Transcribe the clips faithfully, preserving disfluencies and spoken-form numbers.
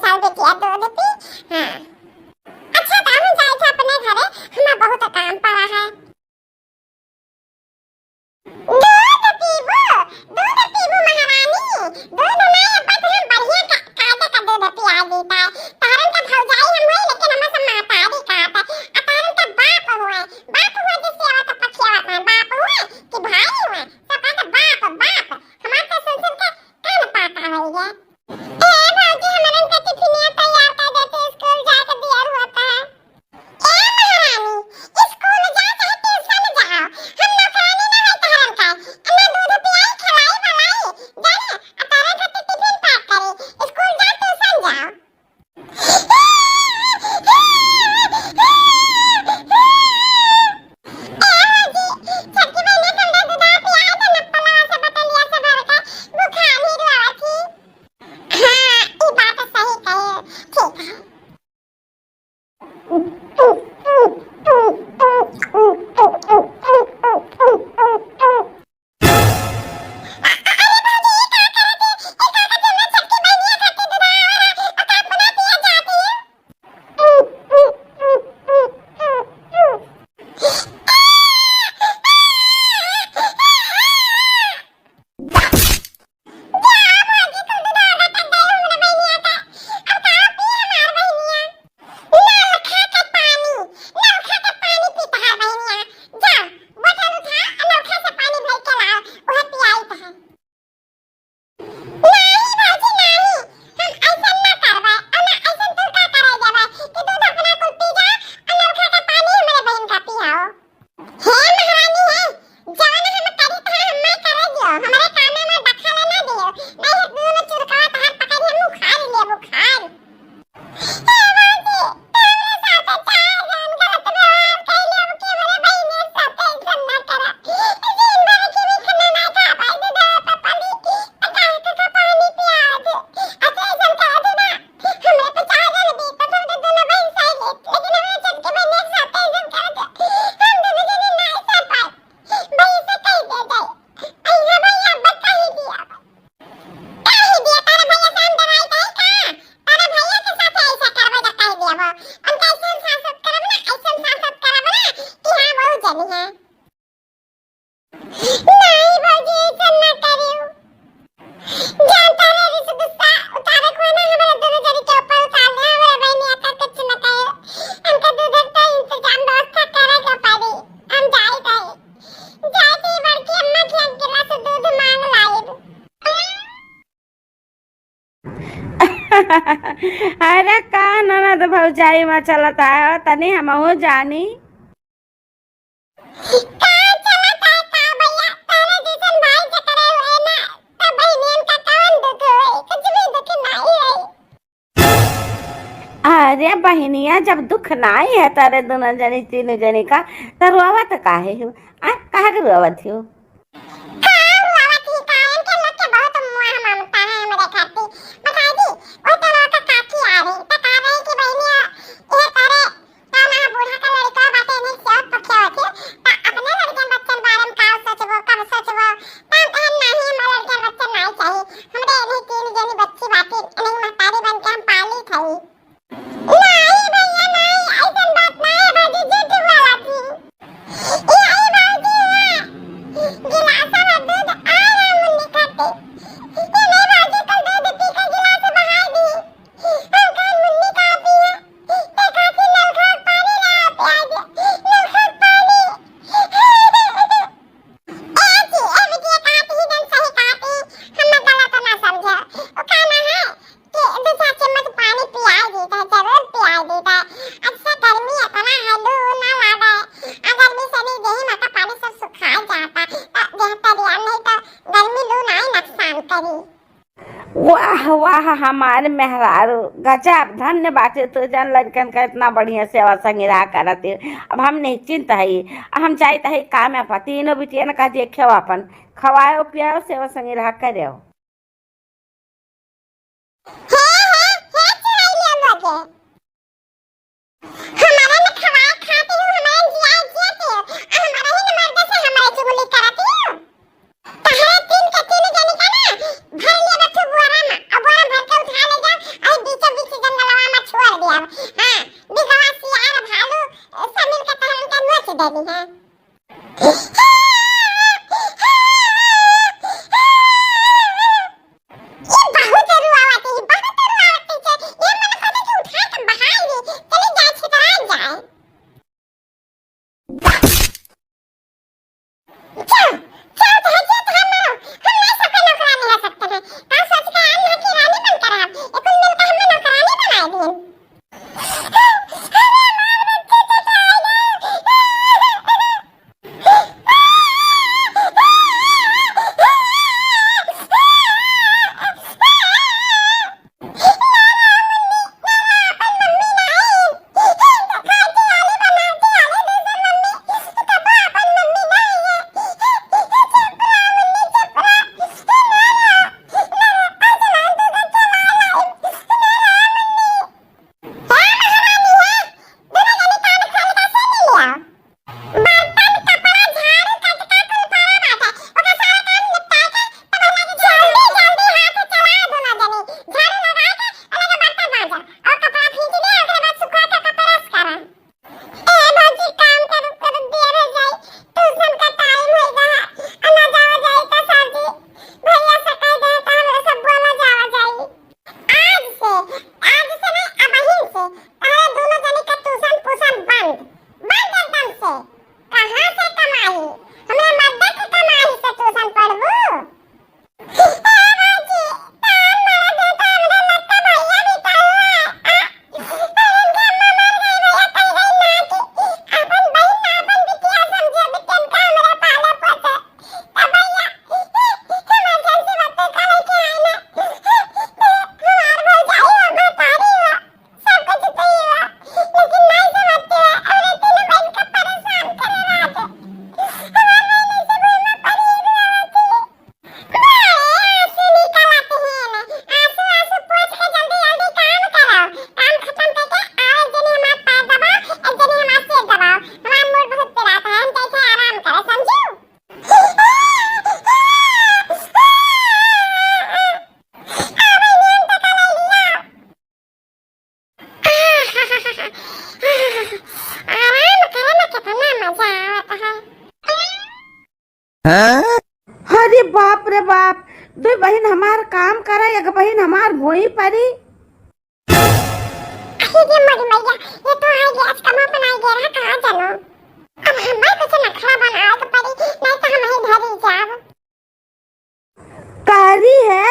साल बेटिया दूध पी। हाँ। अच्छा, तो हम जाइत है अपने घरे, हमार बहुत काम पड़ा है। दूध पीबू, दूध पीबू महारानी, दूध नाई अब्बा तो हम बढ़िया का, कायदे का दूध पिया देता है। तहरन का भौजाई हम होई, लेकिन हम सब महतारी का आता है। आ तहरन का बाप हुए, बाप हुए जिससे आवत पखियावत है, बाप हुए कि भाई हुए, सब कहते बाप, बाप। हमार तो सुन सुन के कान पाका होई गया। ए भौजी, हमरन के टिफिनिया तैयार कर देते, स्कूल जाए के देर होता है। ए महारानी, स्कूल जा चाहे ट्यूशन जाओ, हम नौकरानी ना है तहरन का। ना दूध पियाई, खिलाई, बलाई, जाने, आ तहरन खातिर टिफिन पैक करी, स्कूल जा, ट्यूशन जाओ। ए भौजी, छोटकी बहिनिया के हमरा दूधवा पियाई दे ना, पलवा से बटलिया से भर के, बुखार ही रुआवत ही। हाँ, ई बात सही कहे। ठीक है। अरे भौजी, ई का करत है? ई का करत है? हमरा छोटकी बहिनिया खातिर दूध आवा रहा, और का अपना पिया जाती है? जा भौजी, तू दूध आवा कर दे हमरा बहिनिया का। अब का पी हमार बहिनिया? नलखा के पानी, नलखा के पानी पी तहार बहिनिया। जा, बोतल उठा, नलखा से पानी भर के लाओ, उहे पियाई तहार। नाही भौजी, नाही, हम ऐसन ना करबै, और ना ऐसन तू का करे देबै कि दूध अपना कुल पी जा, और नलखा के पानी हमरे बहिन का पियाओ। हे महारानी हे, जवन हम करी त हम ना करे दियो, हमरे काम में दखल ना दियो, नहीं है दूध में चुरकावा तहार पकड़ी हम उखाड़ लेब, उखाड़। हे भौजी, तोहरे साथे चार जन गलत व्यवहार कइले, अब के हमरे बहिनी साथे ऐसन ना करा। दिन भर के भी खाना ना खा पाई, दूध पे पली, त काहे के का पानी पिया दे? अच्छा ऐसन कह दे ना, हमरे पे चार जन भी, तो तुम तो दोनों बहन सही लेत, लेकिन हमरे छोटकी बहन एक साथे ऐसन कर दे। हम दोनों जने ना सह पाए। भैया से कह दे जाए। अइहा भैया, अब कह दिया। कह दिया, तारे भैया से हम डराई गई का? तारे भैया के साथ ऐसा करबे तो कह दिया वो। हम कैसे हम सासत करब ना, ऐसे हम सासत करब ना कि हाँ, बहुत जनी है। नहीं भौजी, ऐसा ना करियो। जानता रे, रिस गुस्सा उतारे को ना, हमारे दोनों जनी के ऊपर उतार दे, हमारे बहनी आता कुछ ना कहे। हमका दूध का इंतजाम व्यवस्था करे के पड़ी। हम जाई गई। जाई थी बड़की अम्मा के एक गिलास दूध मांग लाइब। अरे का ननद भौजाई में चलत है, तनी हमहू जानी। का चलत है का भैया, तोरे जैसन भाई जकरे हुए ना, तो बहनियन का कौन दुख होई, कुछ भी दुख नहीं होई। अरे बहिनिया, जब दुख नाई है तारे दोनों जनी, तीनों जनी का, त रोवत काहे हो? आ, काहे के रोवत हो? का रोवत ही का? इनके लोग के बहुत मोह ममता है हमरे खातिर। बताई दी, वो तो लोग का काकी आ रही, त कह रही कि बहिनिया, ये तारे, का ना बूढ़ा का लड़का बाटे, नहीं से पखे होते, त अपने लड़कन बच्चन बारे में का सोचबो, कब सोचबो, त हम कहन, नहीं, हमारे लड़कन बच्चन नहीं चाहिए, हमरे इन्हीं तीन जनी बच्ची बाटे, इन्हीं महतारी बन के हम पाली थई। नाई भैया नाई, ऐसन बात नाई है भौजी, झूठ बोला थी। ये आई भौजी है, गिलासा में दूध आ रहा मुन्नी खाते। ये नहीं भौजी, कल दूध पी के गिलास बहा दी। हम कहें मुन्नी का पी है, ये खाती नलखा पानी ला प्याज, नलखा पानी। ए जी, ए बिटिया, कहत ही जन सही कहत ही, हम गलत ना समझे। ओ कहना है कि दो चार चम्मच पानी पियाई दी, चाहे जरूर पियाई दी, चाहे अच्छा गर्मी इतना है, लू ना लागे। आ गर्मी से नहीं देही में का पानी सब सुखा जाता, तो देह तरिया नहीं तो गर्मी लू ना ही नुकसान करी। वाह, वाह, हमार मेहरारू, गजब, धन्य बाटे तू जन लड़कन का इतना बढ़िया सेवा संगिरा करत है। अब हम निश्चिंत हई, हम जाइत हई काम अपन, तीनों बिटियन का देखे अपन, खवायो पियायो, सेवा संगिरा करियो। हे, हे, हे, चुड़ैलिया लगे। हमारे में खवाए खाते हो, हमारे जिया जियाते हो, आ हमारे ही न मर्द से हमारे चुगली करते हो। तहरे तीन के तीन जने का ना, भर लिया बच्चू बुआरा में, और बुआरा भर के उठा ले जा, और बीचों बीच है। ये बहुत रुआवत है, बहुत रुआवत है। ये मन करे कि उठा के बहाई दे, चले जाए, छितरा जाए। चल, चल, चल, चल, चल, मारो। हम नहीं सबका नौकरानी रह सकते हैं। का सोच के आए हैं कि रानी बनकर हम? ये कुल मिलकर हमें नौकरानी बनाए दिए। बर्तन, कपड़ा, झाड़ू, कटका कुल पड़ा बाटे। ओकर सारा काम निपटा के तब हम लोग जल्दी, जल्दी हाथ चला दोनों जने। झाड़ू लगा के अलग बर्तन मांजा और कपड़ा फींच दे, ओकरे बाद सुखा के ओकर प्रेस करा। ए भौजी, काम करो, करो, देर हो जाई। ट्यूशन का टाइम हो गया है। आ ना जावा जाई तो सर जी, भैया से कह दे तो हमरा सब बोला जावा जाई। आज से, आज से नहीं, अबहिन से तोहरे दोनों जने का ट्यूशन पूशन बंद, बंद एकदम से। कहाँ से कमाई? हमरे मर्दे के कमाई से ट्यूशन पढ़बू? ए भौजी, तोहार मर्द है तो हमरे लगता भैया भी तो हुआ है। आ? अरे इनके अम्मा मर गई, भैया कह गई ना कि अपन बहिन ना अपन बिटिया समझे, बिटियन का हमरा पाले पोसे। तब भैया, emergency बत्ती का लेके आए ना। हमार भौजाई हो, महतारी हो, सब कुछ सही हो, लेकिन नहीं समझते हो, हमरे तीनों बहन का परेशान करे रहत। हमार बहन ऐसे भूमि पर ही रोवत थी। बड़े आंसू निकलत हैं ना, आंसू, आंसू पोंछ के जल्दी, जल्दी काम करो, काम खत्म करके आओ, एक जनी हमार पैर दबाओ, एक जनी हमार सिर दबाओ, हमार मूड बहुत पिरात है, हम जाइके आराम करे, समझू? आराम करे में कितना मजा आवत है। अरे बाप रे बाप, दुइ बहिन हमार काम करे, एक बहिन हमार भोई परी। अरे रे मोरी मैया, ये तो आई गैस कमा बनाई दे रहा, कहाँ चलो? अब हमें कुछ नखरा बनावे के पड़ी, नहीं तो हम ही धरी जाब। कहरी है,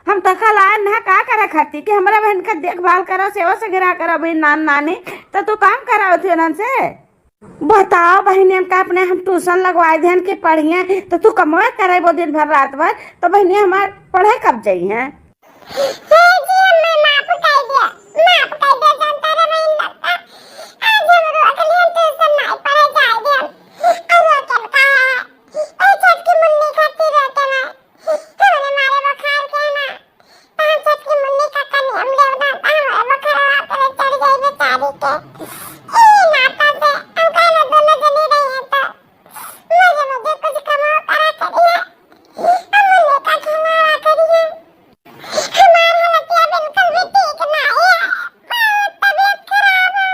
हम तो कल आए ना का करे खातिर कि हमरा बहन का देखभाल करा, सेवा सगेरा करा, बहन नान नानी, तो तू काम करावत हो इनन से। बताओ बहिनियन का अपने हम ट्यूशन लगवाए देहन कि पढ़िए, तो तू कमवे करेबो दिन भर रात भर, तो बहिनिया हमार पढ़े कब जइहें? हे जी, अम्मा, माफ कर दिया, माफ कर दिया, जानता रे बहिन लगता। आज हम रोक लिहन, ट्यूशन नहीं पढ़े जाए दिहन। और रोकन का है? ए छोटकी मुन्नी खातिर रोकन है। हमरे मारे बुखार के ना। पाँच सात की मुन्नी का कनी हम लेवना, हमरे बुखारवा तले चढ़ गई बेचारी के। ए नाता से हम कहना दोनों जनी रही हैं तो मुझे, मुझे कुछ कमाओ करा करिए। हम मुन्नी का खिलावा करिए। हमार हालतिया बिल्कुल भी ठीक ना है। बहुत तबीयत खराब है।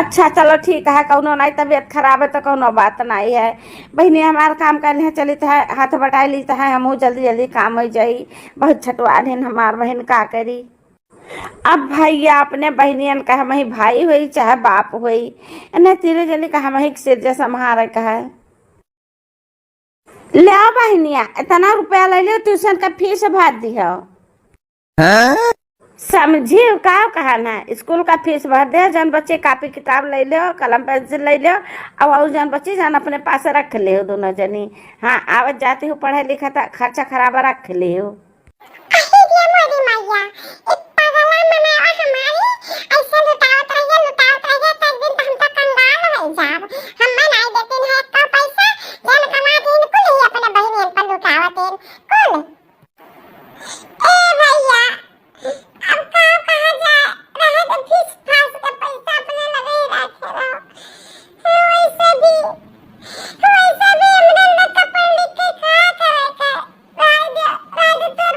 अच्छा, चलो ठीक है, कौनो नाई तबीयत खराब है तो कौनो बात नाई है। बहिनी, हमार काम कर लिहे, चलित है, हाथ बटाई लीत है, हमहू जल्दी जल्दी काम हो जाई। बहुत छटवा लेन हमार बहिन, का करी। अब भैया अपने बहिनियन का हमही भाई होई चाहे बाप होई, इन्हें तीनों जने का हमही के सिरजा सम्हारे का है। ले आओ बहिनिया, इतना रुपया ले लियो, ट्यूशन का फीस भर दिहो। हाँ? समझियो का कहना, स्कूल का फीस भर दे, जौन बच्चे कापी किताब ले लियो, कलम पेंसिल ले लियो, और, और जौन बच्चे जौन अपने पास रख लियो दोनों जनी। हाँ, आवत जाती हूँ पढ़े लिखे त खर्चा खराब रख लियो। अरे रे मोरी मैया, ई पगला मनवा हमारी ऐसे लुटावत रहिए, लुटावत रहिए, त एक दिन त हम त कंगाल हो जाब। हम्मे नाई देतीन है एको पैसा, जौन कमा दीन कुल ही अपने बहिनियन पर लुटावत हैं, कुल। ए भैया, अब का कहा जाए, रहे तो फीस फास के पैसा अपने लगे ही रखे रहो। वैसे भी, वैसे भी हमरा लड़का पढ़ लिख के का करे के? राय दे, राय दे तो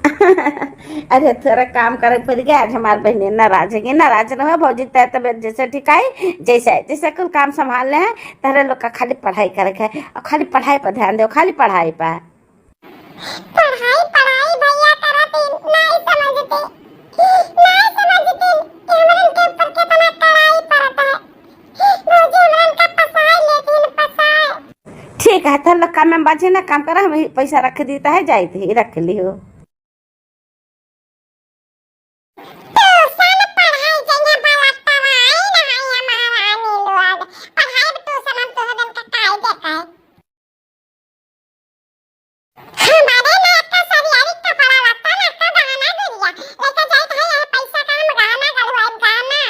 अरे, थोड़ा काम करे पड़ गया आज, हमार बहिनी नाराज है। नाराज रहो भौजी, तय तबियत जैसे ठिकाई, जैसे, जैसे कुल काम संभाल ले हैं, तहरे लोग का खाली पढ़ाई करे के है, और खाली पढ़ाई पर ध्यान दो, खाली पढ़ाई पर। पढ़ाई, पढ़ाई भैया करत ही, नाई समझते, नाई समझते कि हमरन के ऊपर कितना कड़ाई पड़त है। भौजी हमरन का पसाए लेकिन पसाए। ठीक है, तो लोग काम में बाझे ना, काम करा, हम ही पैसा रख देता है, जाइत ही रख लियो। ट्यूशन पढ़ाई जइया बालकवा, आई ना आई महारानी लोग। पढ़ाई ट्यूशन हम तोहरन का कायदे का है। हमारे ना का सरियारी कपड़ा लत्ता ना का गहना गुरिया। लेके जाइत है यह पैसा का हम गहना गढ़वाई गहना।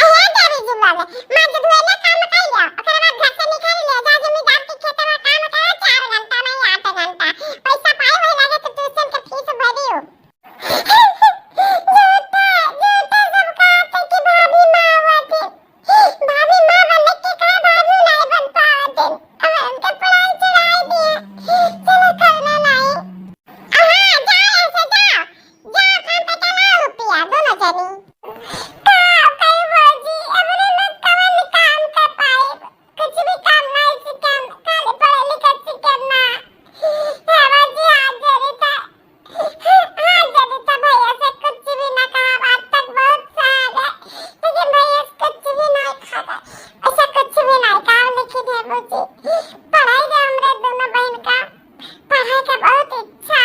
अरे देवी जी वाले, माँ जब धोइले काम कर लिया, ओकरे बाद घर से निकल लिया, जा जमींदार के खेत में काम करो, चार घंटा नहीं आठ घंटा। पैसा पाए वही लगे तो ट्यूशन के फीस भरियो। झूठा, झूठा सब कहते कि भाभी माँ आवत है। भाभी माँ बनने के का भाभी नहीं बन पावत है। अब उनके पढ़ाई चढ़ाई दिए। चलो करना नहीं। हाँ, जाओ ऐसे जाओ। जा काम पे चला रुपया, दोनों जनी। का करी भौजी, हमरे लोग कवन काम कर पाए? कुछ भी काम नहीं सीखे, खाली पढ़े लिखे सीखे ना। हे भौजी, आज जरी था, आज जरी था भैया से कुछ भी ना कहा, आज तक बहुत साल है, लेकिन भैया से कुछ भी नहीं कहा, ऐसा कुछ भी नहीं कहा, लेकिन हे भौजी, पढ़ाई दे हमरे दोनों बहन का, पढ़ाई का बहुत इच्छा